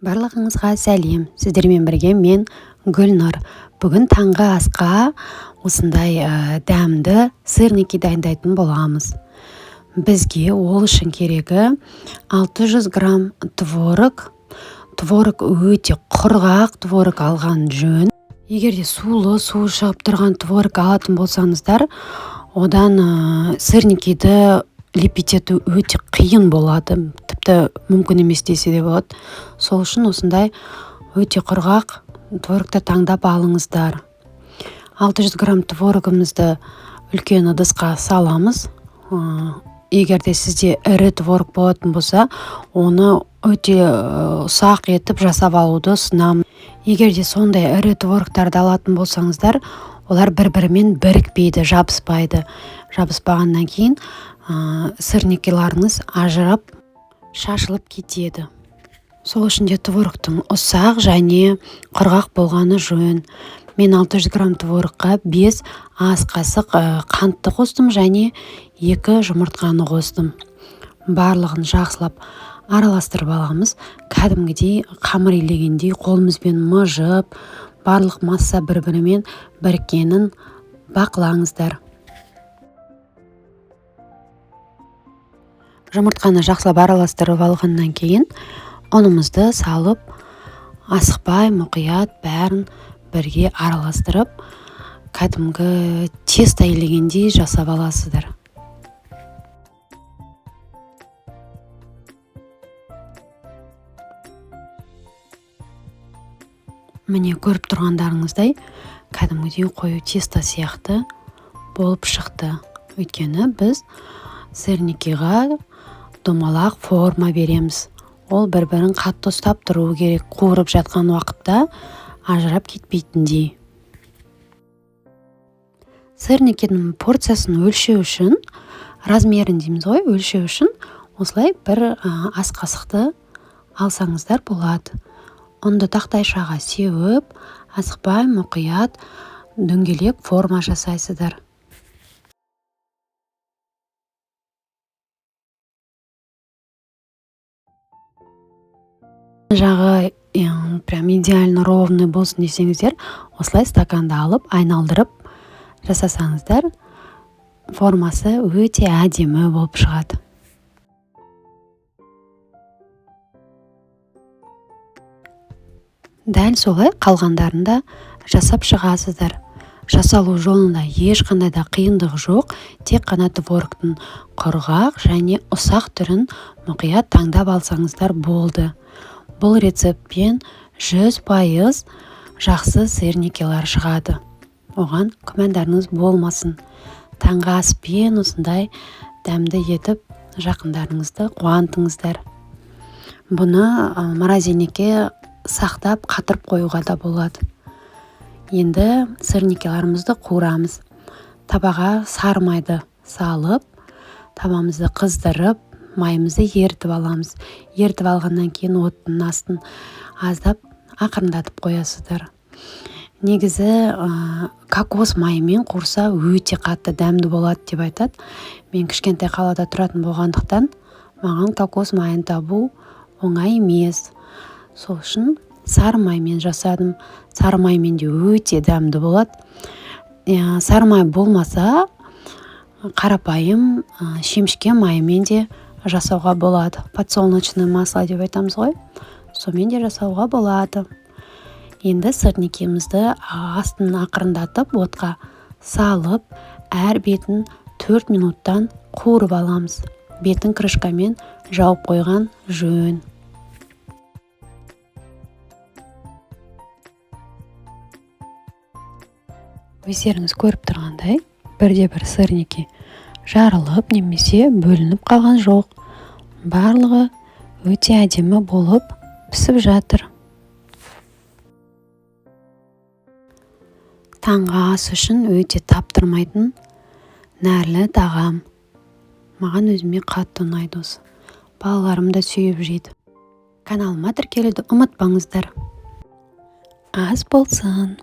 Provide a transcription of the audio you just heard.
Барлығыңызға сәлем! Сіздермен бірге мен, Гүлнұр. Бүгін таңғы асқа осындай дәмді сырники дайындайтын боламыз. Бізге ол үшін керегі 600 грамм творог. Творог өте құрғақ творог алған жөн. Егер де сулы, суы шығып тұрған творог алатын болсаңыздар, одан сырникиді лепить ету өте қиын болады, тіпті мүмкін емес десе де болады. Сол үшін осындай өте құрғақ творогты таңдап алыңыздар. 600 грамм творогымызды үлкен ыдысқа саламыз. Егер де сізде ірі творог болатын болса, оны өте ұсақ етіп жасап алуды ұсынамын. Егер де сондай ірі творогтарды алатын болсаңыздар, олар бір-бірімен бірікпейді, жабыспайды. Жабыспағаннан кейін сырникиларыңыз ажырап, шашылып кетеді. Сол үшін де творогтың ұсақ және құрғақ болғаны жөн. Мен 600 грамм творогқа 5 ас қасық қантты қостым және 2 жұмыртқаны қостым. Барлығын жақсылап араластырып аламыз. Кәдімгідей қамыр илегендей қолымызбен мыжып, барлық масса бір-бірімен біріккенін бақылаңыздар. Жұмыртқаны жақсылап араластырып алғаннан кейін ұнымызды салып, асықпай, мұқият бәрін бірге араластырып, кәдімгі тесто илегендей жасап аласыздар. Міне, көріп тұрғандарыңыздай, кәдімгідей қою тесто сияқты болып шықты. Өйткені біз сырникиға домалақ форма береміз. Ол бір-бірін қатты ұстап тұруы керек, қуырып жатқан уақытта ажырап кетпейтіндей. Сырникидің порциясын өлшеу үшін, размерін дейміз ғой, өлшеу үшін осылай бір ас қасықты алсаңыздар болады. Ұнды тақтайшаға сеуіп, асықпай, мұқият дөңгелек форма жасайсыздар. Жағы прям идеально ровный болсын десеңіздер, осылай стаканды алып, айналдырып жасасаңыздар, формасы өте әдемі болып шығады. Дәл солай қалғандарын да жасап шығасыздар. Жасалу жолында ешқандай да қиындық жоқ, тек қана творогтың құрғақ және ұсақ түрін мұқият таңдап алсаңыздар болды. Бұл рецептпен 100% жақсы сырникилар шығады. Оған күмәндарыңыз болмасын. Таңғы аспен осындай дәмді етіп жақындарыңызды қуантыңыздар. Бұны морозильникке сақтап, қатырып қоюға да болады. Енді сырникиларымызды қуырамыз. Табаға сары майды салып, табамызды қыздырып, майымызды ерітіп аламыз. Ерітіп алғаннан кейін оттың астын аздап ақырындатып қоясыздар. Негізі, кокос майымен қуырса өте қатты дәмді болады деп айтады. Мен кішкентай қалада тұратын болғандықтан маған кокос майын табу оңай емес. Сол үшін сары маймен жасадым. Сары маймен де өте дәмді болады. Сары май болмаса, қарапайым шемішке майымен де жасауға болады. Подсолнечное масло деп айтамыз ғой. Сонымен де жасауға болады. Енді сырникемізді астын ақырындатып отқа салып, әр бетін 4 минуттан қуырып аламыз. Бетін крышкамен жауып қойған жөн. Өздеріңіз көріп тұрғандай, бірде-бір сырники жарылып немесе бөлініп қалған жоқ. Барлығы өте әдемі болып пісіп жатыр. Таңғы ас үшін өте таптырмайтын нәрлі тағам. Маған өзіме қатты ұнайды осы. Балаларым да сүйіп жейді. Каналыма тіркелуді ұмытпаңыздар. Ас болсын.